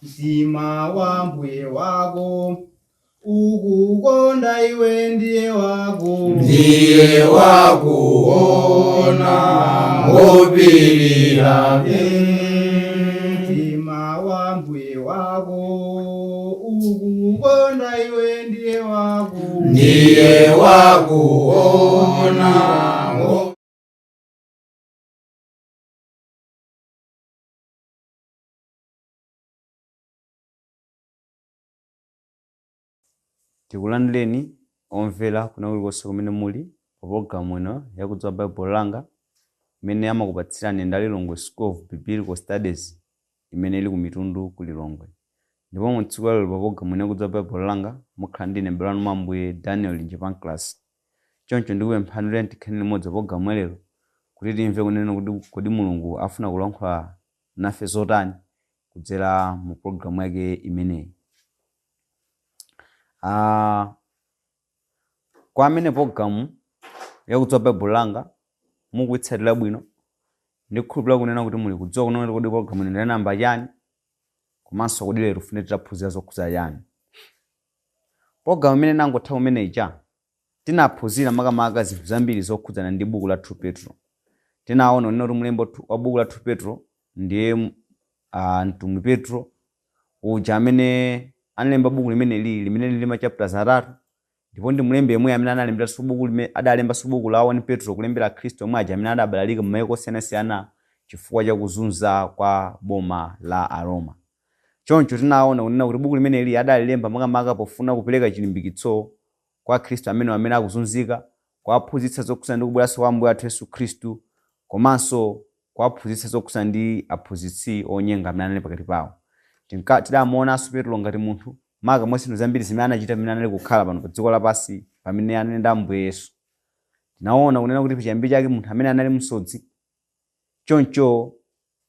Mtima wa mbuye wako ukukonda iwe ndiye wako Ndiye wakuona ngopirira. Mtima wa mbuye wako ukukonda iwe ndiye wako Ndiye wakuona. Tikulandireni omvera kuna kulikonse kumene muli pa pologalamu ino yakudziwa Baibulo Langa, imene amakupatsirani ndi Lilongwe School of Biblical Studies imene ili ku Mitundu ku Lilongwe. Ndipo mu tsiku lalero pa pologalamu ino yakudziwa Baibulo Langa mukhala ndine m'bale wanu mwa Ambuye Daniel Njipanclas. Choncho ndikupemphani kuti tikhale limodzi pa pologalamu lero kuti timve kunena kuti kodi Mulungu afuna kulankhula nafe zotani kudzera mu pologalamu yake imeneyi. Kwa amene pologalamu yakudziwa Baibulo Langa mukuitsatira bwino, ndikukhulupirira kunena kuti muli kudziwa kunena kuti kodi pologalamu ino ndi namba chani, komanso kodi lero tifune titaphunzira zokhudza chani. Pologalamu imene inangotha kumene ija tinaphunzira makamaka zinthu zambiri zokhudzana ndi buku la 2 Petro. Tinaona kunena kuti mlembi wa buku la 2 Petro ndiye mtumwi Petro uja amene analemba buku limene limene lili ma chapters 3, ndipo ndi mlembi yemwe amene analemberanso buku limene adalembanso buku la 1 Petro kulembera Khristu omwe aja amene adabalalika m'mayiko osiyanasiyana chifukwa cha kuzunza kwa boma la Aroma. Choncho tinaona kunena kuti buku limeneli adalilemba makamaka pofuna kupereka chilimbikitso kwa Khristu amene akuzunzika, kuwaphunzitsa zokhudzana ndi kubweranso kwa Ambuye athu Yesu Khristu, komanso kuwaphunzitsa zokhudzana ndi aphunzitsi onyenga amene anali pakati pawo. Tidamuonanso Petro ngati munthu, maka mwa zinthu zambiri zimene anachita pamene anali kukhala pano pa dziko lapansi pamene anali ndi Ambuye Yesu. Tinaona kunena kuti pachiyambi chake munthu amene anali msodzi, choncho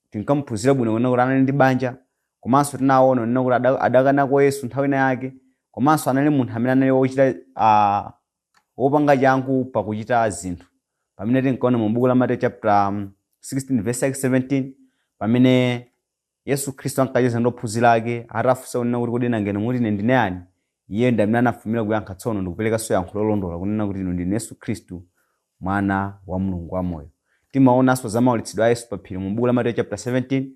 tinkamuphunzira bwino kunena kuti anali ndi banja, komanso tinaona kunena kuti adakanako Yesu nthawi ina yake, komanso anali munthu amene anali wopanga changu pakuchita zinthu. Pamene tinkaona mu buku la Mateyu chapter 16 verse 17, pamene Yesu Khristu ankacheza ndi ophunzira ake, atafunsa kunena kuti kodi nanga inu muti ine ndine yani, iye ndi amene anafumira kuyankha tsono ndikuperekanso yankho lolondola kunena kuti inu ndinu Yesu Khristu mwana wa Mulungu wamoyo. Timaonanso za maulitsidwe a Yesu pa phiri mu buku la Mateyu chapter 17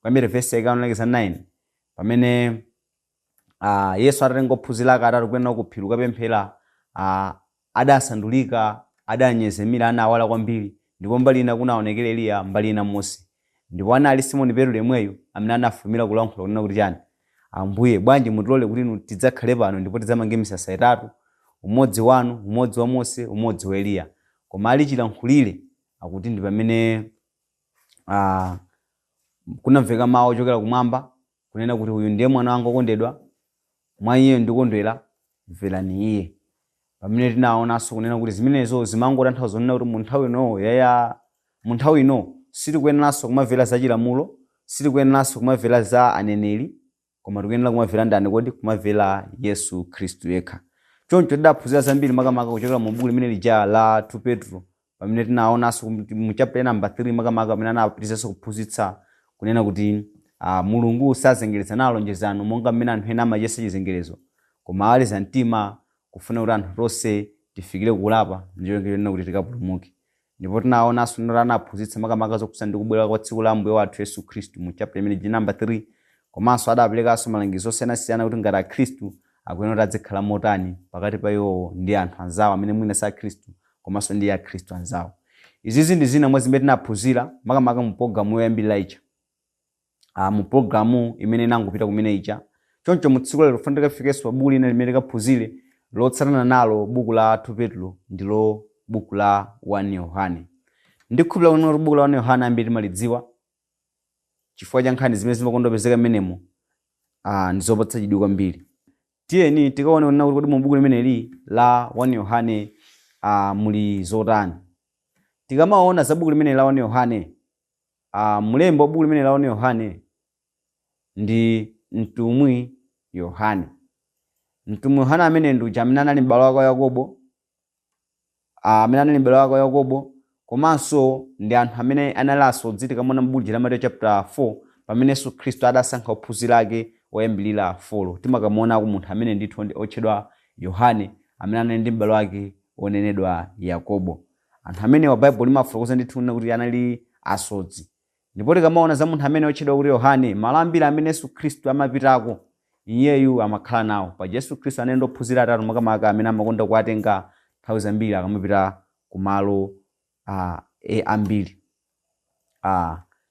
kuyambira verse yake analekeza 9, pamene Yesu atatenga ophunzira ake atatu kupita nawo ku phiri kukapemphera, adasandulika, adanyezimira, anawala kwambiri, ndipo mbali ina kunaonekera Eliya, mbali ina Mose. Ndipo anali Simoni Petro yemweyo amene anafumira kulankhula kunena kuti chani, Ambuye, bwanji mutilole kuti inu tidzakhale pano ndipo tidzamange misasa itatu, umodzi wanu, umodzi wa Mose, umodzi wa Eliya. Koma ali chilankhulire akuti ndi pamene kunamveka mawu ochokera kumwamba kunena kuti uyu ndiye mwana wanga wokondedwa, mwa iye ndikondwera, mverani iye. Pamene tinaonanso kunena kuti zimenezo zimangotanthauza kunena kuti mu nthawi ino sitikuyeneranso kumamvera za chilamulo, sitikuyeneranso kumamvera za aneneri, koma tikuyenera kumamvera ndani kodi? Kumamvera Yesu Khristu yekha. Choncho tidaphunzira zambiri makamaka kuchokera mu buku limene lija la 2 Petro, pamene tinaonanso mu chapter number 3 makamaka pamene anapitirizaso kuphunzitsa kunena kuti Mulungu sazengereza nalo lonjezano monga mmene anthu ena amachesa chizengerezo, koma aleza mtima kufuna kuti anthu tonse tifikire kulapa ndicho kunena kuti tikapulumuke. Ndipo tinaonanso kuti anaphunzitsa makamaka zokhudzana ndi kubwera kwa tsiku la Ambuye wathu Yesu Khristu mu chapter imene number 3, komanso adaperekanso malangizo osiyanasiyana kuti ngati Akhristu akuyenera kuti adzikhala motani pakati pa iwowo ndi anthu anzawo amene mwina si Akhristu, komanso ndi Akhristu anzawo. Izizi ndi zina mwa zimene tinaphunzira makamaka mu pologalamu yoyambirira ija, mu pologalamu imene inangopita kumene ija. Choncho mu tsiku lero tifuna tikafikenso pa buku lina limene tikaphunzire lotsatana nalo buku la 2 Petro, ndilo buku la 1 Yohane. Ndikukhulupirira kunena kuti buku la 1 Yohane ambiri timalidziwa chifukwa cha nkhani zimene zimakonda kupezeka mmenemo, ndi zopatsa chidwi kwambiri. Tiyeni tikaone kunena kuti kodi mu buku limeneli la 1 Yohane muli zotani. Tikamaona za buku limeneli la 1 Yohane, mlembi wa buku limeneli la 1 Yohane ndi mtumwi Yohane. Mtumwi Yohane amene ndi uja amene anali m'bale wake wa Yakobo, amene anali m'bale wake wa Yakobo, komanso ndi anthu amene anali asodzi. Tikamaona m'buku la Mateyu chapter 4 pamene Yesu Khristu adasankha ophunzira ake oyambilira 4. Timakamuonako munthu amene ndithu ndi otchedwa Yohane, amene anali ndi m'bale wake onenedwa Yakobo. Anthu amenewa Baibulo limafotokoza ndithu kuti anali asodzi. Ndipo tikamaona za munthu amene otchedwa kuti Yohane, malo ambiri amene Yesu Khristu amapitako iyeyu amakhala nawo. Paja Yesu Khristu anali ndi ophunzira atatu makamaka amene amakonda kuwatenga nthawi zambiri akamapita kumalo ambiri.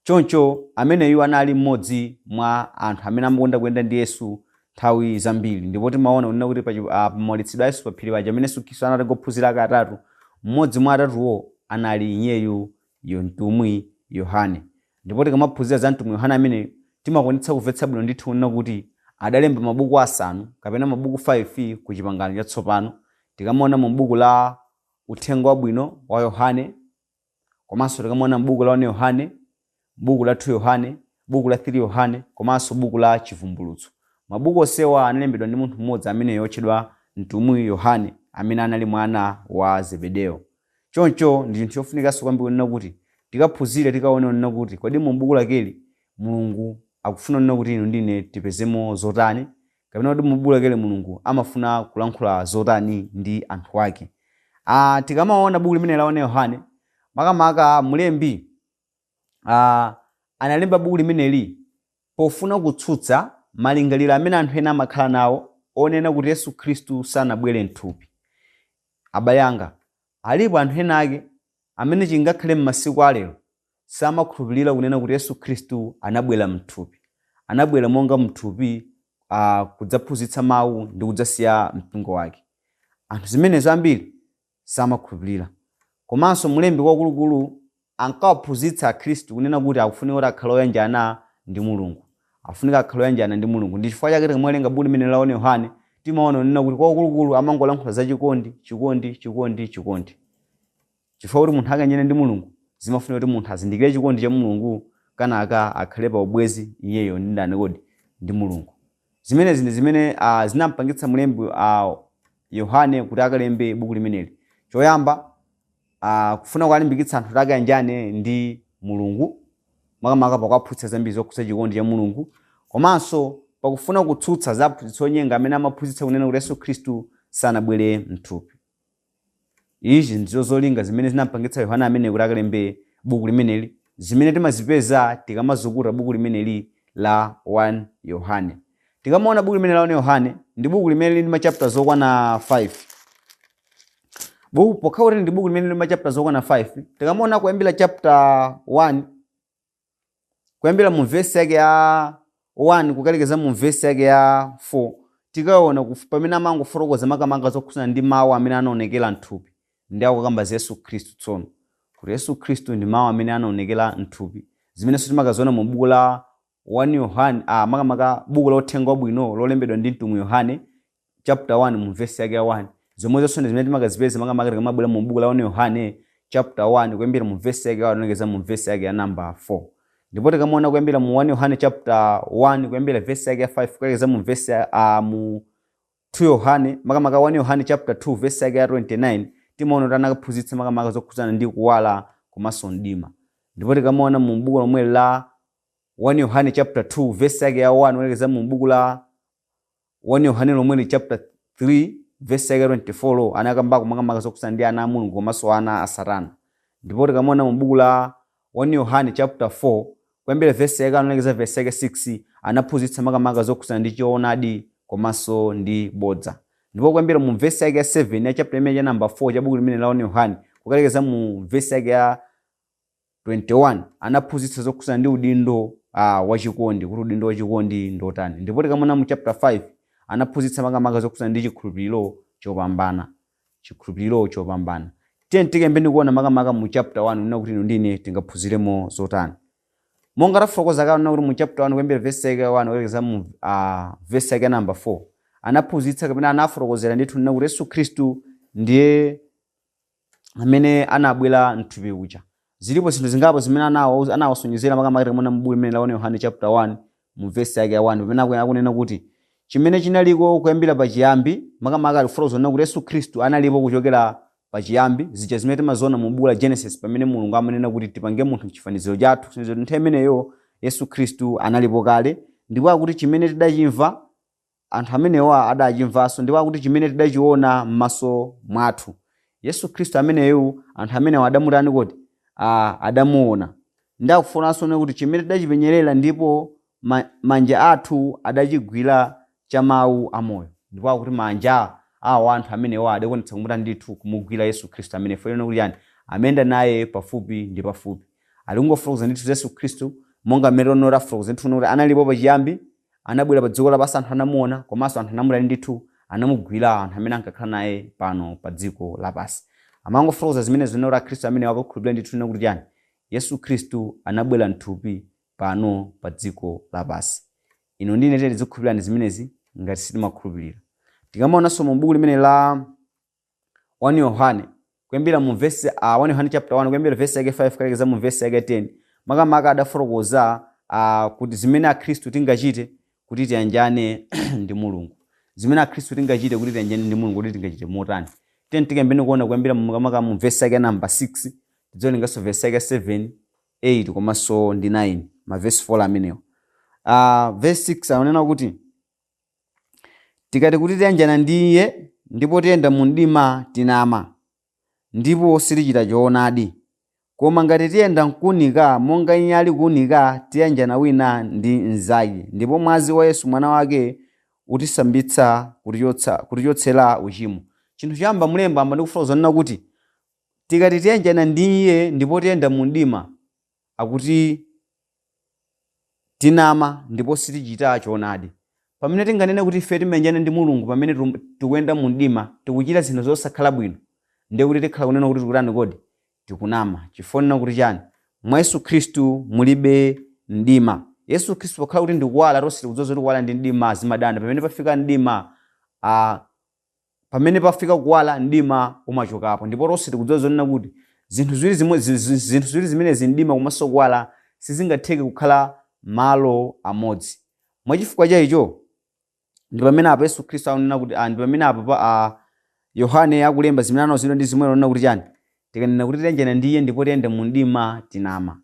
Choncho ameneyu anali mmodzi mwa anthu amene amakonda kuyenda ndi Yesu nthawi zambiri. Ndipo timaona kunena kuti pamawalitsidwe a Yesu pa phiri paja, amene Yesu Khristu anatenga ophunzira ake atatu, mmodzi mwa atatuwo anali iyeyu mtumwi Yohane. Ndipo tikamaphunzira za mtumwi Yohane amene, timakwanitsa kumvetsa bwino ndithu kunena kuti adalemba mabuku 5 kapena mabuku 5 ku Chipangano Chatsopano. Tikamaona mu buku la Uthenga Wabwino wa Yohane, komanso tikamaona m'buku la 1 Yohane, buku la 2 Yohane, buku la 3 Yohane, komanso buku la Chivumbulutso. Mabuku onsewa analembedwa ndi munthu mmodzi amene otchedwa mtumwi Yohane, amene anali mwana wa Zebedeo. Choncho ndi chinthu chofunikanso kwambiri kunena kuti tikaphunzire, tikaone kunena kuti kodi mu buku lakeli Mulungu akufuna kunena kuti inu ndine tipezemo zotani, kapena kuti mu buku lakeli Mulungu amafuna kulankhula zotani ndi anthu ake. Tikamaona buku limene la 1 Yohane, makamaka mlembi analemba buku limeneli pofuna kutsutsa malingaliro amene anthu ena amakhala nawo onena kuti Yesu Khristu sanabwere mthupi. Abale anga, alipo anthu ena ake amene chingakhale m'masiku alero samakhulupirira kunena kuti Yesu Khristu anabwera mthupi, anabwera monga mthupi kudzaphunzitsa mawu ndi kudzasiya mpingo wake. Anthu zimenezo ambiri samakhulupirira. Komanso mlembi wakulukulu ankawaphunzitsa Akhristu kunena kuti akufunika kuti akhale oyanjana ndi Mulungu, afunika akhale oyanjana ndi Mulungu. Ndi chifukwa chake tikamawerenga buku limene la 1 Yohane, timaona kunena kuti kwakulukulu amangolankhula za chikondi, chikondi, chikondi, chikondi. Chifukwa kuti munthu akayanjane ndi Mulungu, zimafunika kuti munthu azindikire chikondi cha Mulungu, kanaka akhale pa ubwenzi iyeyo ndi ndani kodi? Ndi Mulungu. Zimenezi ndi zimene zinampangitsa mlembi Yohane kuti akalembe buku limeneli. Choyamba, kufuna kuwalimbikitsa anthu kuti akayanjane ndi Mulungu, makamaka pakuwaphunzitsa zambiri zokhudza chikondi cha Mulungu, komanso pakufuna kutsutsa za aphunzitsi onyenga amene amaphunzitsa kunena kuti Yesu Khristu sanabwere mthupi. Izi ndizo zolinga zimene zinampangitsa Yohane amene kuti akalembe buku limeneli, zimene timazipeza tikamazukuta buku limeneli la 1 Yohane. Tikamaona buku limene la 1 Yohane, ndi buku limene lili ndi machapter zokwana 5. Buku pokha kuti ndi buku limene lili ndi machapter zokwana 5, tikamaona kuyambira chapter 1, kuyambira mu verse yake ya 1 kukalekeza mu verse yake ya 4, tikaona pamene amangofotokoza makamaka zokhudzana ndi mawu amene anaonekera mthupi, ndi akukamba za Yesu Khristu. Tsono kuti Yesu Khristu ndi mawu amene anaonekera mthupi, zimenenso timakaziona mu buku la 1 Yohane, makamaka buku la Uthenga Wabwino lolembedwa ndi mtumwi Yohane chapter 1 mu verse yake ya 1. Zomwezonso ndi zimene timakazipeza makamaka tikamabwera mu buku la 1 Yohane chapter 1 kuyambira mu verse yake ya 1 kulekeza mu verse yake ya number 4. Ndipo tikamaona kuyambira mu 1 Yohane chapter 1 kuyambira verse yake ya 5 kulekeza mu verse ya, mu 2 Yohane, makamaka 1 Yohane chapter 2 verse yake ya 29, timaona kuti anakaphunzitsa makamaka zokhudzana ndi kuwala komanso mdima. Ndipo tikamaona mu buku lomwe la 1 Yohane chapter 2 verse yake ya 1 kulekeza mu buku la 1 Yohane lomweli chapter 3 verse yake 24, anakambako makamaka zokhudzana ndi ana a Mulungu komanso ana a Satana. Ndipo tikamaona mu buku la 1 Yohane chapter 4 kuyambira verse yake 1 kulekeza verse yake 6, anaphunzitsa makamaka zokhudzana ndi choonadi komanso ndi bodza. Ndipo kuyambira mu verse yake ya 7 ya chapter imene cha number 4 cha buku limene la 1 Yohane kukalekeza mu verse yake ya 21, anaphunzitsa zokhudzana ndi udindo wachikondi, kuti udindo wachikondi ndi otani. Ndipo tikamaona mu chapter 5, anaphunzitsa makamaka zokhudzana ndi chikhulupiriro chopambana, chikhulupiriro chopambana. Tiye tikembe ndikuona makamaka mu chapter 1 kunena kuti inu ndine tingaphunziremo zotani. Monga tafotokoza kale kunena kuti mu chapter 1 kuyambira verse yake ya 1 kulekeza mu verse yake ya number 4, anaphunzitsa kapena anafotokozera ndithu kunena kuti Yesu Khristu ndiye amene anabwera mthupi uja. Zilipo zinthu zingapo zimene anawasonyezera makamaka tikamaona mu buku limene la 1 Yohane chapter 1 mu verse yake ya 1, pamene akunena kuti chimene chinaliko kuyambira pachiyambi, makamaka alikufotokoza kunena kuti Yesu Khristu analipo kuchokera pachiyambi, zija zimene timaziona mu buku la Genesis pamene Mulungu amanena kuti tipange munthu mchifaniziro chathu, kusonyeza kuti nthawi imeneyo Yesu Khristu analipo kale. Ndipo akuti chimene tidachimva, anthu amenewa adachimvanso, ndipo akuti chimene tidachiona m'maso mwathu. Yesu Khristu ameneyu anthu amenewa adamutani kodi? Adamuona. Ndi akufunanso kuti chimene tidachipenyerera ndipo manja athu adachigwira cha mawu amoyo. Ndipo akuti manja awo anthu amenewa adakwanitsa kumutani ndithu, kumugwira Yesu Khristu amene fanena kuti yani amenda naye pafupi ndi pafupi. Alingofotokoza ndithu Yesu Khristu monga mmene tonora afotokoza ndithu kuti analipo pachiyambi, anabwera pa dziko lapansi, anthu anamuona, komanso anthu anamutani ndithu, anamugwira, anthu amene ankakhala naye pano pa dziko lapansi. Amangofotokoza zimene zinora Khristu amene wakukhulupirira ndithu kuti yani Yesu Khristu anabwera mthupi pano pa dziko lapansi. Ino ndine tete tizikhulupirira zimenezi ngati sitimakhulupirira. Tikamaonanso mu buku limene la 1 Yohane kuyambira mu verse 1 Yohane chapter 1 kuyambira verse yake 5 kalekeza mu verse yake 10, makamaka adafotokoza kuti zimene akhristu tingachite kuti tiyanjane ndi Mulungu. Zimene akhristu tingachite kuti tiyanjane ndi Mulungu, kuti tingachite motani. Tiyeni tikayambeni kuona kuyambira makamaka mu verse yake number 6, tidzowerenganso verse yake 7, 8 komanso ndi 9, ma verse 4 amenewo. Verse 6 akunena kuti tikati kuti tiyanjana ndi iye ndipo tiyenda mu mdima, tinama ndipo sitichita choonadi. Koma ngati tiyenda mkuunika monga iye ali kuunika, tiyanjana wina ndi mnzake, ndipo mwazi wa Yesu mwana wake utisambitsa kutichotsera uchimo. Chinthu choyamba mulemba amba ndikufotokoza nena kuti tikati tiyanjana ndi iye ndipo tiyenda mu mdima, akuti tinama ndipo sitichita choonadi. Pamene tinganene kuti ife timayanjana ndi Mulungu pamene tikuyenda mu mdima, tikuchita zinthu zosakhala bwino, ndiye kuti tikhala kunena kuti tikutani kodi? Tikunama. Chifukwa kuti chani? Mwa Yesu Khristu mulibe mdima. Yesu Khristu pokhala kuti ndikuwala, tonse tikudziwa zoti kuwala ndi mdima zimadana. Pamene pafika mdima, pamene pafika kuwala, mdima umachokapo. Ndipo tonse tikudziwa zonena kuti zinthu ziwiri zimenezi, mdima komanso kuwala, sizingatheke kukhala malo amodzi. Mwachifukwa cha icho ndi pamene apa Yesu Khristu akunena kuti ndi pamene apa Yohane akulemba zimene anawuzidwa ndi zimwe, anena kuti chani? Tikanena kuti tiyanjana ndi iye ndipo tiyenda mu mdima, tinama.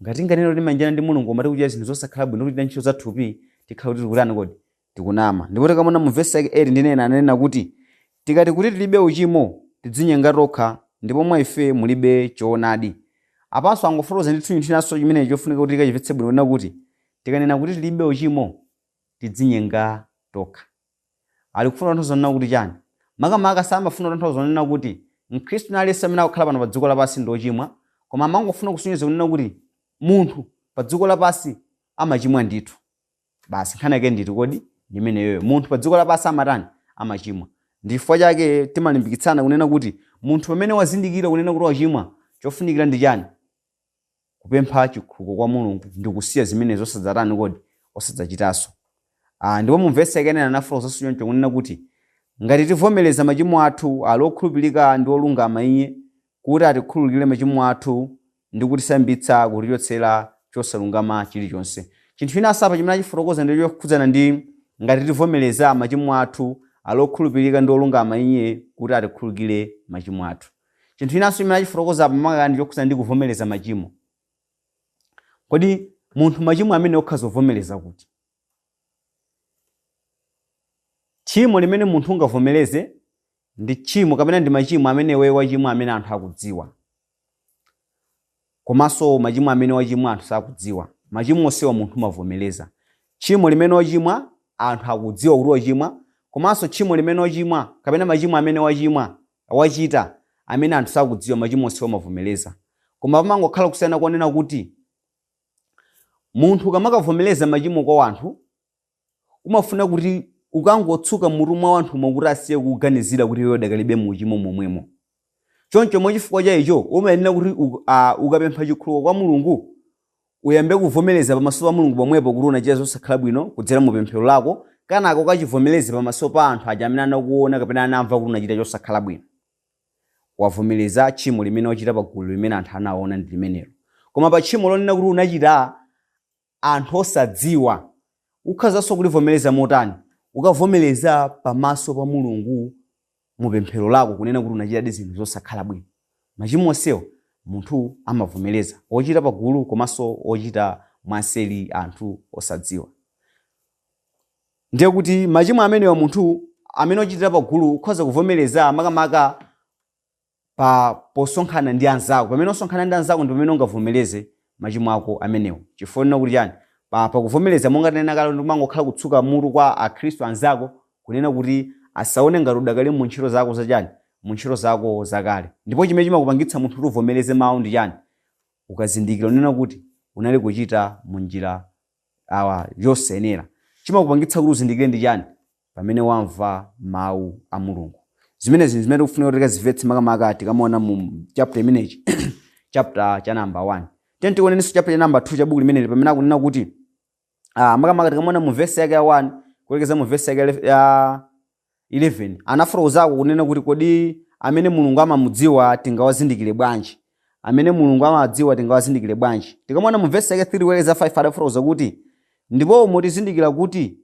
Ngati tinganena kuti timayanjana ndi Mulungu koma tikuchita zinthu zosakhala bwino, tikuchita ntchito za thupi, tikhala kuti tikutani kodi? Tikunama. Ndipo tikamona mu verse yake 8 ndi 9 ananena kuti tikati kuti tilibe uchimo, tidzinyenga tokha, ndipo mwa ife mulibe choonadi. Apanso angofotokoza ndithu chinthu chinanso chimene chofunika kuti tikachimvetse bwino, kunena kuti tikanena kuti tilibe uchimo, tidzinyenga tokha. Ali kufuna kutanthauza kunena kuti chani? Makamaka samafuna kutanthauza kunena kuti mkhristu aliyense amene akukhala pano pa dziko lapansi ndi ochimwa, koma amangofuna kusonyeza kunena kuti munthu pa dziko lapansi amachimwa ndithu. Basi, nkhani yake nditi kodi ndimeneyoyo. Munthu pa dziko lapansi amatani? Amachimwa. Ndi chifukwa chake timalimbikitsana kunena kuti munthu pamene wazindikira kunena kuti wachimwa, chofunikira ndi chani? Kupempha chikhululuko kwa Mulungu ndi kusiya zimenezo, osadzatani kodi? Osadzachitanso. Ndipo mu vesi yake ena anafotokozanso choncho kunena kuti ngati tivomereza machimo athu, ali okhulupirika ndi olungama iye kuti atikhululukire machimo athu ndi kutisambitsa kutichotsera chosalungama chilichonse. Chinthu chinanso apa chimene achifotokoza ndi chokhudzana ndi ngati tivomereza machimo athu, ali okhulupirika ndi olungama iye kuti atikhululukire machimo athu. Chinthu chinanso chimene achifotokoza apa makamaka ndi chokhudzana ndi kuvomereza machimo. Kodi munthu machimo amene okhaza kuvomereza kuti tchimo limene munthu ungavomereze ndi tchimo kapena ndi machimo amene iweyo wachimwa amene anthu akudziwa, komanso machimo amene wachimwa anthu sakudziwa. Machimo onsewa munthu umavomereza. Tchimo limene wachimwa anthu akudziwa kuti wachimwa, komanso tchimo limene wachimwa kapena machimo amene wachimwa wachita amene anthu sakudziwa, machimo onsewa umavomereza. Koma pamangokhala kusiyana konena kuti munthu ukamakavomereza machimo kwa anthu, umafuna kuti ukangotsuka mutu mwa anthumo kuti asiye kuganizira kuti iwe udakalibe mu uchimo momwemo. Choncho mwachifukwa cha icho umayenera kuti ukapempha chikhululuko kwa Mulungu, uyambe kuvomereza pamaso pa Mulungu pomwepo kuti unachita zosakhala bwino kudzera mu pemphero lako, kenako ukachivomereze pamaso pa anthu aja amene anakuona kapena anamva kuti unachita chosakhala bwino. Wavomereza tchimo limene wachita pa gulu limene anthu anaona ndi limenelo. Koma pa tchimo lonena kuti unachita anthu osadziwa, ukhazanso kulivomereza motani? Ukavomereza pamaso pa Mulungu mu pemphero lako kunena kuti unachitadi zinthu zosakhala bwino. Machimo onsewa munthu amavomereza, ochita pagulu komanso ochita mwanseri anthu osadziwa. Ndiye kuti machimo amenewa munthu amene ochitira pagulu ukhoza kuvomereza makamaka pa posonkhana ndi anzako. Pamene osonkhana ndi anzako ndi pamene ungavomereze machimo ako amenewo. Chifukwa kuti chani? Pakuvomereza monga tinena kale, ndimangokhala kutsuka mutu kwa akhristu anzako kunena kuti asaone ngati udakali mu ntchito zako zachani, mu ntchito zako zakale. Ndipo chimene chimakupangitsa munthu kuti uvomereze mawu ndi chani? Ukazindikira unena kuti unali kuchita mu njira awa yosayenera. Chimakupangitsa kuti uzindikire ndi chani? Pamene wamva mawu a Mulungu. Zimenezi zimene tikufunika kuti tikazimvetse makamaka tikamaona mu chapter imenechi, chapter cha number 1. Tiyeni tionenso chapter cha number 2 cha buku limeneli, pamene akunena kuti makamaka tikamaona mu verse yake ya 1 kulekeza mu verse yake ya 11, anafotokozako kunena kuti kodi amene Mulungu amamudziwa tingawazindikire bwanji? Amene Mulungu amadziwa tingawazindikire bwanji? Tikamaona mu verse yake 3 kulekeza 5, adafotokoza kuti ndipo umo tizindikira kuti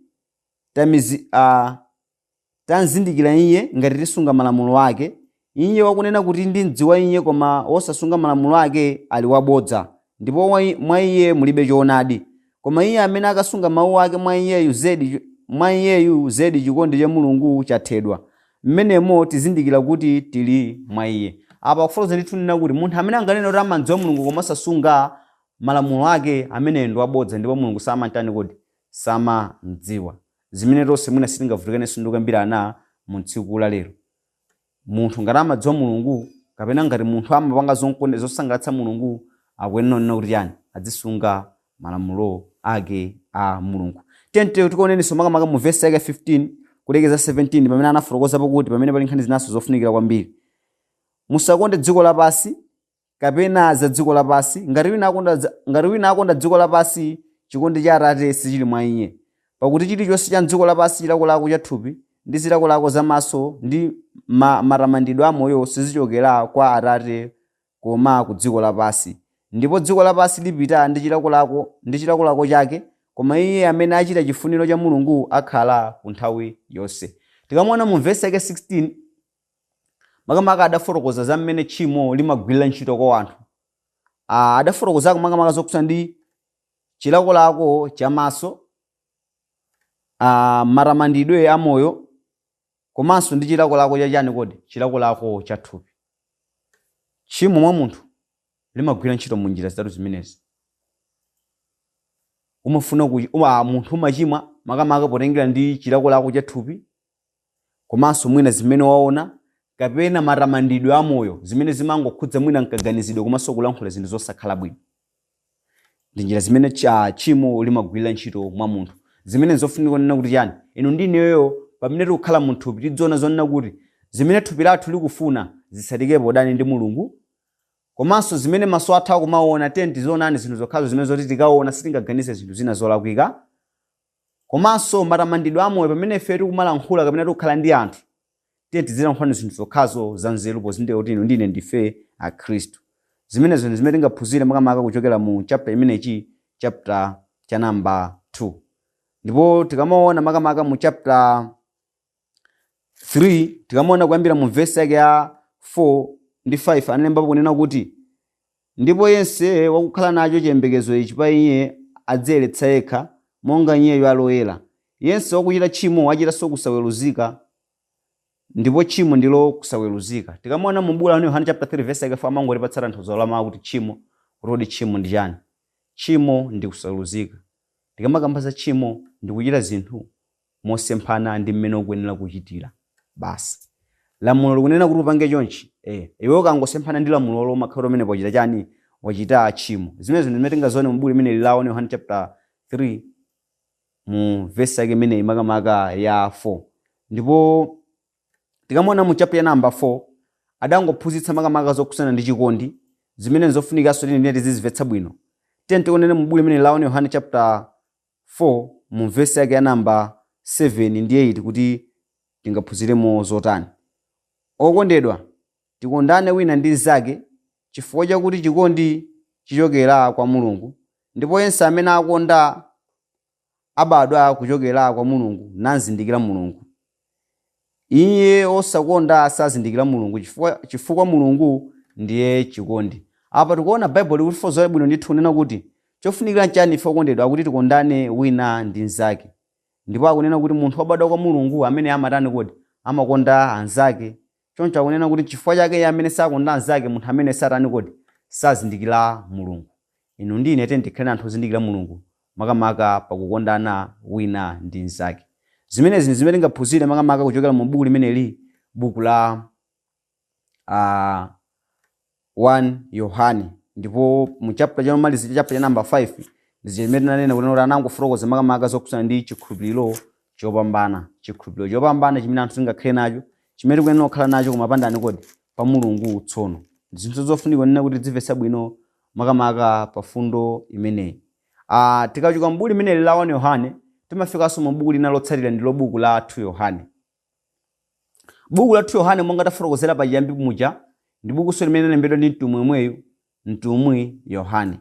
tamzindikira iye ngati tisunga malamulo ake. Iye wakunena kuti ndimdziwa iye koma wosasunga malamulo ake ali wabodza, ndipo mwa iye mulibe choonadi. Koma iye amene akasunga mawu ake, mwa iyeyu zedi chikondi cha Mulungu chathedwa. Mmenemo tizindikira kuti tili mwa iye. Apa kufotokoza ndithu nena kuti munthu amene anganene kuti amadziwa Mulungu koma osasunga malamulo ake, ameneyo ndi wabodza, ndipo Mulungu samantani kodi? Samamdziwa. Zimene tonse mwina sitingavutikanenso ndi kukambirana mu tsiku la lero. Munthu ngati amadziwa Mulungu, kapena ngati munthu amapanga zonkonde zosangalatsa Mulungu, akuyenera kunena kuti chani? Azisunga malamulo ake a Mulungu. Tente tikuonenso makamaka mu vesi yake 15 kulekeza 17, pamene anafotokozapo kuti pamene pali nkhani zinaso zofunikira kwambiri. Musakonde dziko lapasi kapena za dziko lapasi. Ngati wina akonda dziko lapasi, chikondi cha Atate sichili mwa iye. Pakuti chilichonse cha dziko lapasi, chilakolako cha thupi ndi zilakolako za maso ndi matamandidwe amoyo, sizichokera kwa Atate koma ku dziko lapasi. Ndipo dziko lapasi lipita ndi chilakolako chake, koma iye amene achita chifuniro cha Mulungu akhala ku nthawi yonse. Tikamaona mu vesi yake 16, makamaka adafotokoza za mmene tchimo limagwirira ntchito kwa anthu. Adafotokozako makamaka zokhudzana ndi chilakolako cha maso, matamandidwe amoyo, komanso ndi chilakolako chachani kodi? Chilakolako cha thupi. Tchimo mwa munthu limagwira ntchito mu njira zitatu zimenezi. Umafuna munthu umachimwa makamaka potengera ndi chilakolako cha thupi, komanso mwina zimene waona, kapena matamandidwe amoyo, zimene zimangokhudza mwina mkaganizidwe komanso kulankhula zinthu zosakhala bwino. Ndi njira zimene tchimo limagwirira ntchito mwa munthu, zimene zofunika kunena kuti chani? Inu ndi ineyo, pamene tikukhala mu thupi, tidziona zonena kuti zimene thupi lathu likufuna zisatikepo udani ndi Mulungu, komanso zimene maso athu akumaona, tiye tizionani zinthu zokhazo zimene zoti tikaona sitingaganize zinthu zina zolakwika, komanso matamandidwe amoyo, pamene ife tikumalankhula kapena tikukhala ndi anthu, tiye tizilankhula zinthu zokhazo za nzeru, pozindikira kuti inu ndine ndife akhristu. Zimenezo ndi zimene tingaphunzire makamaka kuchokera mu chapter imenechi, chapter cha namba 2. Ndipo tikamaona makamaka mu chapter 3, tikamaona kuyambira mu vesi yake ya 4 ndi 5, analembapo kunena kuti ndipo yense wakukhala nacho chiyembekezo ichi pa iye adziyeretsa yekha monga iyeyo aloyera. Yense wakuchita tchimo achitanso kusaweruzika, ndipo tchimo ndilo kusaweruzika. Tikamaona mu buku la Yohane chapter 3 verse yake 4, amangotipatsa tanthauzo la mawu kuti tchimo, kuti kodi tchimo ndi chani? Tchimo ndi kusaweruzika. Tikamakamba za tchimo, ndi kuchita zinthu mosemphana ndi mmene ukuyenera kuchitira. Basi, lamulo likunena kuti upange chonchi, iwe ukangosemphana ndi lamulolo, umakhala umene wachita chani? Wachita tchimo. Zimenezo ndi zimene tingazione mu buku limene la 1 Yohane chapter 3, mu vesi yake imeneyi makamaka ya 4. Ndipo tikamaona mu chapter ya namba 4, adangophunzitsa makamaka zokhudzana ndi chikondi, zimene nzofunikanso tine tizizimvetsa bwino. Tiye tionene mu buku limene la 1 Yohane chapter 4, mu vesi yake ya namba 7 ndi 8, kuti tingaphunziremo zotani. Okondedwa, tikondane wina ndi mnzake, chifukwa chakuti chikondi chichokera kwa Mulungu, ndipo yense amene akonda abadwa kuchokera kwa Mulungu nazindikira Mulungu. Iye osakonda sazindikira Mulungu, chifukwa Mulungu ndiye chikondi. Apa tikuona Baibulo likufotokoza bwino ndithu kunena kuti chofunikira nchani ife okondedwa? Akuti tikondane wina ndi mnzake. Ndipo akunena kuti munthu wobadwa kwa Mulungu amene amatani kodi? Amakonda anzake. Choncho akunena kuti chifukwa chake iye amene sakonda anzake, munthu amene satani kodi? Sazindikira Mulungu. Inu ndi ine tikhale anthu ozindikira Mulungu makamaka pakukondana wina ndi mnzake. Zimenezi ndi zimene tingaphunzire makamaka kuchokera mu buku limeneli, buku la 1 Yohane. Ndipo mu chapter chomaliza, chapter cha number 5, ndi zimene tinanena kuti anangofotokoza makamaka zokhudzana ndi chikhulupiriro chopambana, chikhulupiriro chopambana chimene anthu tingakhale nacho, chimene tikuyenera kukhala nacho koma pandani kodi? Pa Mulungu. Tsono zinthu zofunika kunena kuti dzimvetsa bwino makamaka pa fundo imeneyi. Tikachoka m'buku limeneli la 1 Yohane, timafikanso mu buku lina lotsatira, ndilo buku la 2 Yohane. Buku la 2 Yohane, monga tafotokozera pachiyambi muja, ndi bukunso limene linalembedwa ndi mtumwi yemweyu, mtumwi Yohane,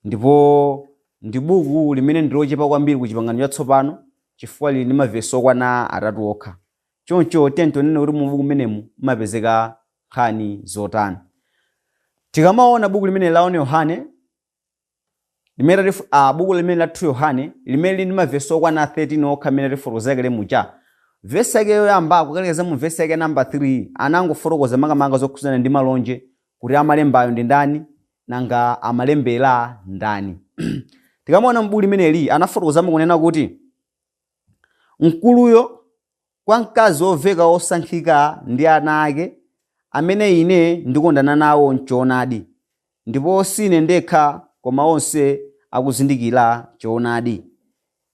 ndipo ndi buku limene ndilochepa kwambiri ku Chipangano Chatsopano chifukwa lili ndi mavesi okwana 3 okha. Choncho tionene kuti mu buku limenemu mumapezeka nkhani zotani. Tikamaona buku limene la 1 Yohane limene buku limene la 2 Yohane limene lili ndi mavesi okwana 13 okha amene tifotokozera kale muja, vesi yake yoyamba kukalekeza mu vesi yake namba 3 anangofotokoza makamaka zokhudzana ndi malonje, kuti amalembayo ndi ndani, nanga amalembera ndani. Tikamaona m'buku limeneli anafotokozamo kunena kuti mkuluyo kwa mkazi woveka wosankhika ndi ana ake amene ine ndikondana nawo mchoonadi, ndipo sine ndekha koma onse akuzindikira choonadi,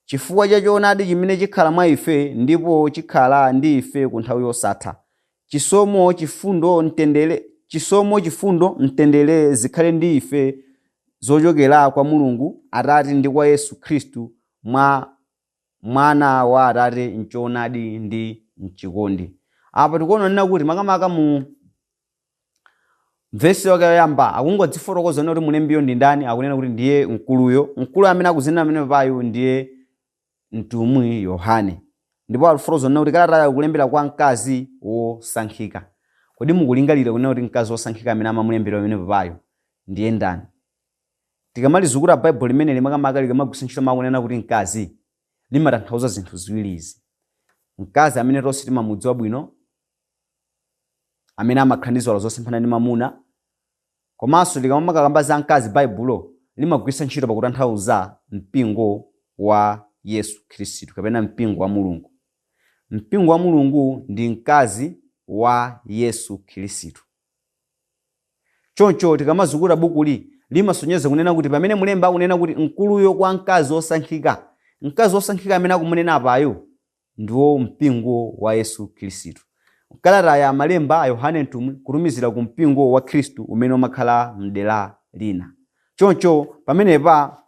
chifukwa cha choonadi chimene chikhala mwa ife ndipo chikhala ndi ife ku nthawi yosatha. Chisomo, chifundo, mtendere, chisomo, chifundo, mtendere zikhale ndi ife zochokera kwa Mulungu Atate ndi kwa Yesu Khristu mwa mwana wa Atate mchoonadi ndi mchikondi. Apa tikuona nena kuti makamaka mu vesi yake yoyamba akungodzifotokoza kuti mulembiyo ndi ndani. Akunena kuti ndiye mkuluyo. Mkulu amene akuzinena amene payo ndiye mtumwi Yohane, ndipo akufotokoza kuti kalata akulembera kwa mkazi wosankhika. Kodi mukulingalira kunena kuti mkazi wosankhika amene amamulembera pamene payo ndiye ndani? Tikamalizukula Baibulo limene limakamaka likamagwiritsa ntchito mawu kunena kuti mkazi, limatanthauza zinthu ziwiri izi: mkazi amene tonse timamudziwa bwino, amene amakhala ndi ziwalo zosemphana ndi mamuna, komanso likamakamba za mkazi Baibulo limagwiritsa ntchito pakutanthauza mpingo wa Yesu Khristu kapena mpingo wa Mulungu. Mpingo wa Mulungu ndi mkazi wa Yesu Khristu. Choncho tikamazukula bukuli limasonyeza kunena kuti pamene mulemba akunena kuti mkuluyo kwa mkazi wosankhika, mkazi wosankhika amene akumunena apayo ndiwo mpingo wa Yesu Khristu. Kalata ya malemba a Yohane mtumwi kutumizira ku mpingo wa Khristu umene umakhala mdera lina. Choncho pamenepa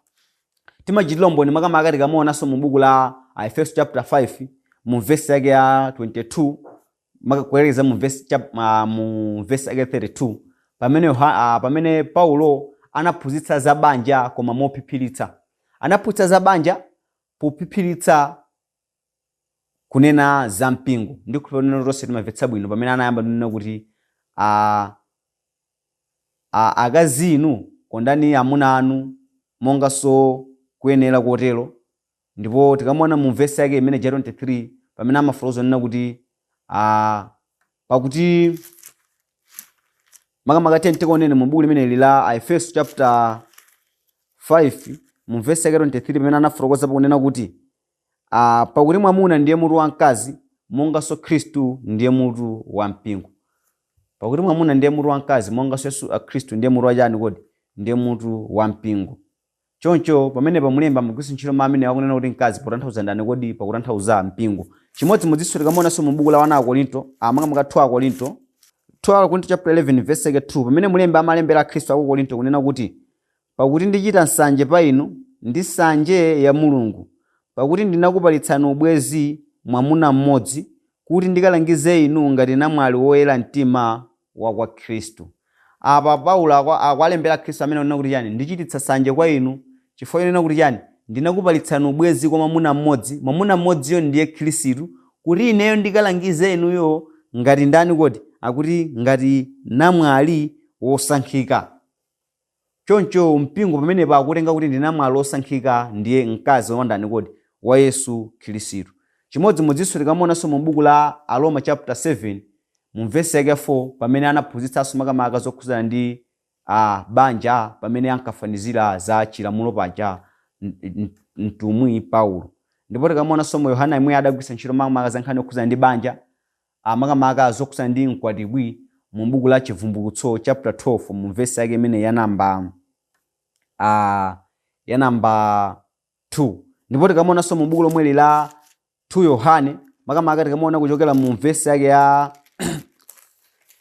timachitira umboni makamaka tikamaonanso mu buku la Efeso chapter 5 mu vesi yake ya 22 kuelekeza mu vesi yake 32, pamene Paulo anaphunzitsa za banja koma mophiphiritsa. Anaphunzitsa za banja pophiphiritsa kunena za mpingo. Ndikukhulupirira tonse timamvetsa bwino pamene anayamba kunena kuti akazi inu kondani amuna anu monganso kuyenera kotero. Ndipo tikamaona mu vesi yake imene ja 23 pamene amafotokoza kunena kuti pakuti makamaka tikaonene mu buku limeneli la Efeso chapter 5 mu vesi yake 23 pamene anafotokoza pakunena kuti pakuti mwamuna ndiye mutu wa mkazi monganso Khristu ndiye mutu wa mpingo. Pakuti mwamuna ndiye mutu wa mkazi monganso Yesu Khristu ndiye mutu wa chani kodi? Ndiye mutu wa mpingo. Choncho pamene pamulemba amagwiritsa ntchito mawu amene akunena kuti mkazi potanthauza ndani kodi? Pakutanthauza mpingo. Chimodzimodzinso tikamaonanso mu buku la 1 Akorinto, makamaka 2 Akorinto, 2 Akorinto chapter 11 verse yake 2, pamene mulemba amalembera Khristu aku Korinto kunena kuti pakuti ndichita nsanje pa inu ndi nsanje ya Mulungu, pakuti ndinakupalitsani ubwenzi mwamuna mmodzi kuti ndikalangize inu ngati namwali woyera mtima wa kwa Khristu. Apa Paulo akuwalembera Khristu amene akunena kuti chani? Ndichititsa nsanje kwa inu chifukwa chonena kuti chani? Ndinakupalitsani ubwenzi kwa mwamuna mmodzi, mwamuna mmodziyo ndiye Khristu, kuti ineyo ndikalangize inuyo ngati ndani kodi? Akuti ngati namwali wosankhika. Choncho mpingo pamenepo akutenga kuti ndi namwali wosankhika, ndiye mkazi wa ndani kodi? wa Yesu Khristu. Chimodzimodzinso tikamuonanso mu buku la Aroma chapter 7 mu vesi yake 4, pamene anaphunzitsanso makamaka zokhudzana ndi banja, pamene ankafanizira za chilamulo paja mtumwi Paulo. Ndipo tikamuonanso mu Yohana imwe adagwiritsa ntchito makamaka za nkhani yokhudzana ndi banja, makamaka zokhudzana ndi mkwatibwi mu buku la Chivumbulutso chapter 12 mu vesi yake imene ya namba 2. Ndipo tikamuonanso mu buku lomweli la 2 Yohane, makamaka tikamuona kuchokera mu vesi yake ya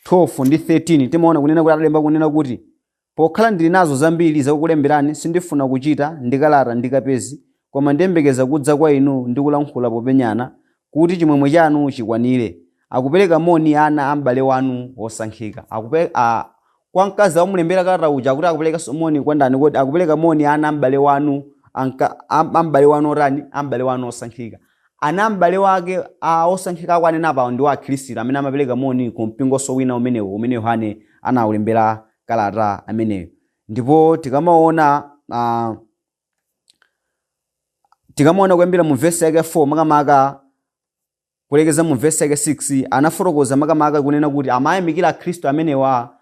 12 ndi 13, timaona kunena kuti adalemba kunena kuti, pokhala ndili nazo zambiri zakukulemberani, sindifuna kuchita ndi kalata ndi kapezi, koma ndiyembekeza kudza kwa inu ndi kulankhula popenyana, kuti chimwemwe chanu chikwanire. Akupereka moni ana a m'bale wanu wosankhika. Kwa mkazi amulembera kalata uja akuti akuperekanso moni kwa ndani? Kodi akupereka moni ana a m'bale wanu, a m'bale wanu otani? A m'bale wanu osankhika. Ana m'bale wake osankhika akwanena apa ndi wa Akhristu amene amapereka moni ku mpingonso wina umenewo umene Yohane anawulembera kalata ameneyo. Ndipo tikamaona kuyambira mu vesi yake 4 makamaka kulekeza mu vesi yake 6, anafotokoza makamaka kunena kuti amayamikira Akhristu amenewa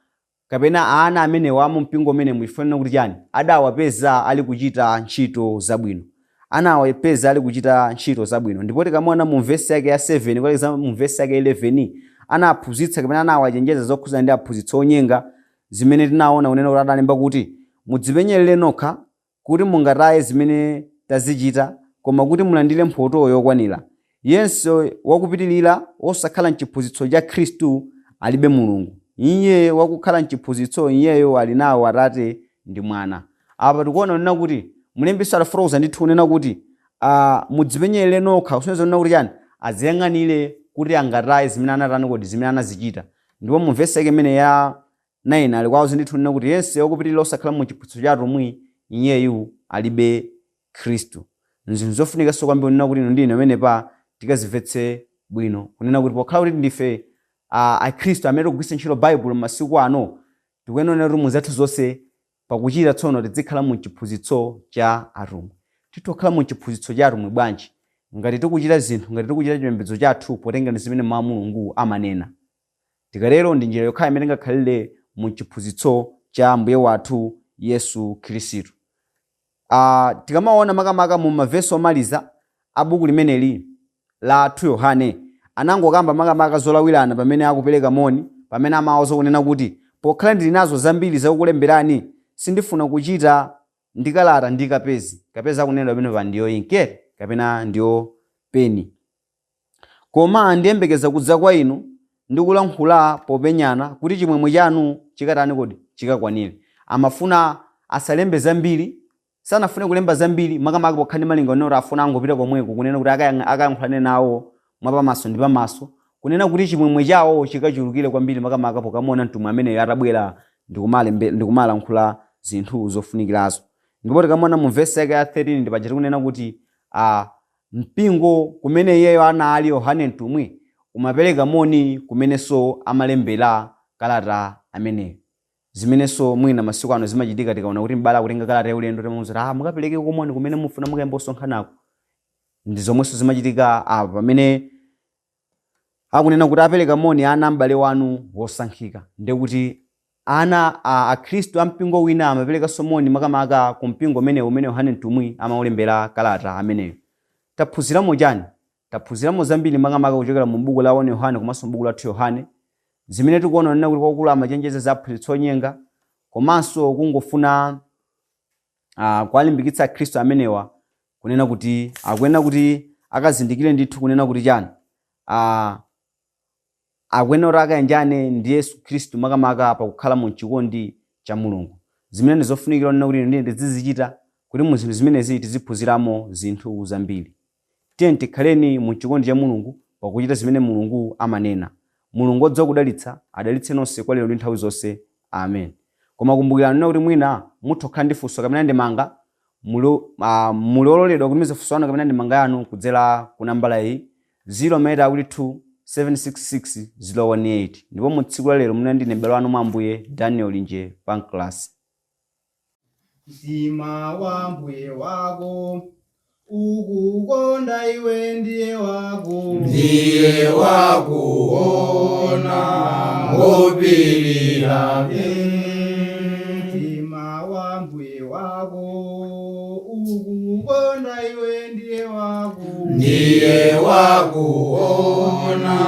kapena ana amenewa mu mpingo umene muchifanira kuti chani, adawapeza ali kuchita ntchito zabwino, anawapeza ali kuchita ntchito zabwino. Ndipo tikamaona mu vesi yake ya 7 kulekeza mu vesi yake 11, anaphunzitsa kapena anawachenjeza zokhudzana ndi aphunzitsi onyenga, zimene tinaona kunena kuti adalemba kuti, mudzipenyerere nokha kuti mungataye zimene tazichita, koma kuti mulandire mphotho yokwanira. Yense wakupitirira osakhala mchiphunzitso cha Khristu alibe Mulungu. Iye wakukhala mchiphunzitso iyeyo ali nawo Atate ndi Mwana. Apa tikuona kunena kuti mlembiso adafotokoza ndithu kunena kuti mudzipenyerere nokha, kusonyeza kunena kuti chani, aziyang'anire kuti angataye zimene anatani kodi, zimene anazichita. Ndipo mu vesi yake imene ya 9 ali kwawo ndithu kunena kuti yense wakupitirira osakhala mu chiphunzitso cha atumwi iyeyu alibe Khristu. Nzinthu zofunikanso kwambiri kunena kuti inu ndi ine pamenepa tikazimvetse bwino, kunena kuti pokhala kuti ndife Akhristu amene tikugwiritsa ntchito Baibulo m'masiku ano, tikuyenera kuti mu zathu zonse pakuchita tsono tizikhala mu chiphunzitso cha atumwi. Titokhala mu chiphunzitso cha atumwi bwanji ngati tikuchita zinthu, ngati tikuchita chipembedzo chathu potengera zimene mawu a Mulungu amanena? Tikalero ndi njira yokhayo imene tingakhalire mu chiphunzitso cha Ambuye wathu Yesu Khristu. Tikamaona makamaka mu mavesi omaliza a buku limeneli la 2 Yohane, anangokamba makamaka zolawirana pamene akupereka moni, pamene amawauza kunena kuti, pokhala ndili nazo zambiri zakukulemberani, sindifuna kuchita ndi kalata ndi kapezi. Kapezi akunenedwa pamenepa ndiyo inki kapena ndiyo peni. Koma ndiyembekeza kudza kwa inu ndi kulankhula popenyana, kuti chimwemwe chanu chikatani kodi, chikakwanire. Amafuna asalembe zambiri, sanafune kulemba zambiri makamaka pokhala ndi malinga onena kuti afuna angopita komweko kunena kuti akayankhulane nawo mwapamaso ndi pamaso, kunena kuti chimwemwe chawo chikachulukire kwambiri makamaka pokamuona mtumwi ameneyo atabwera ndikumalankhula zinthu zofunikirazo. Ndipo tikamuona mu vesi yake ya 13 ndi paja tikunena kuti mpingo kumene iyeyo anali Yohane mtumwi umapereka moni kumenenso amalembera kalata ameneyo, zimenenso mwina masiku ano zimachitika. Tikaona kuti m'bale akutenga kalata ya ulendo timamuwuza kuti mukapereke moni kumene mufuna mukayamba kusonkhanako. Ndi zomwenso zimachitika apa pamene akunena kuti apereka moni ana m'bale wanu wosankhika, ndiye kuti ana Akhristu a mpingo wina amaperekanso moni makamaka ku mpingo umenewu umene Yohane mtumwi amawulembera kalata ameneyo. Taphunziramo chani? Taphunziramo zambiri makamaka kuchokera mu buku la 1 Yohane komanso buku la 2 Yohane, zimene tikuona kunena kuti kwakukulu amachenjeza za aphunzitsi onyenga, komanso kungofuna kuwalimbikitsa Akhristu amenewa kunena kuti akuyenera kuti akazindikire ndithu kunena kuti chani, akuyenera kuti akayanjane ndi Yesu Khristu makamaka pakukhala mu chikondi cha Mulungu, zimene ndi zofunikira kunena kuti inu ndi ine tizizichita, kuti mu zinthu zimenezi tiziphunziramo zinthu zambiri. Tiyeni tikhaleni mu chikondi cha Mulungu pakuchita zimene Mulungu amanena. Mulungu odziwa kudalitsa adalitse nonse kwa lero ndi nthawi zonse. Amen. Koma kumbukirani kunena kuti mwina mutha kukhala ndi funso kapena ndemanga, muli ololedwa kutumiza funso lanu kapena ndemanga yanu kudzera ku nambala iyi 0 meta awiri 2 766 018. Ndipo mu tsiku la lero munali ndine m'bale wanu mwa Ambuye Daniel Linje Pancras. Mtima wa Mbuye wako. Ukukonda iwe ndiye wako. Ndiye wakuona ngopilira. Mtima wa mbuye wako ukukonda iwe ndiye wako. Ndiye wakuona.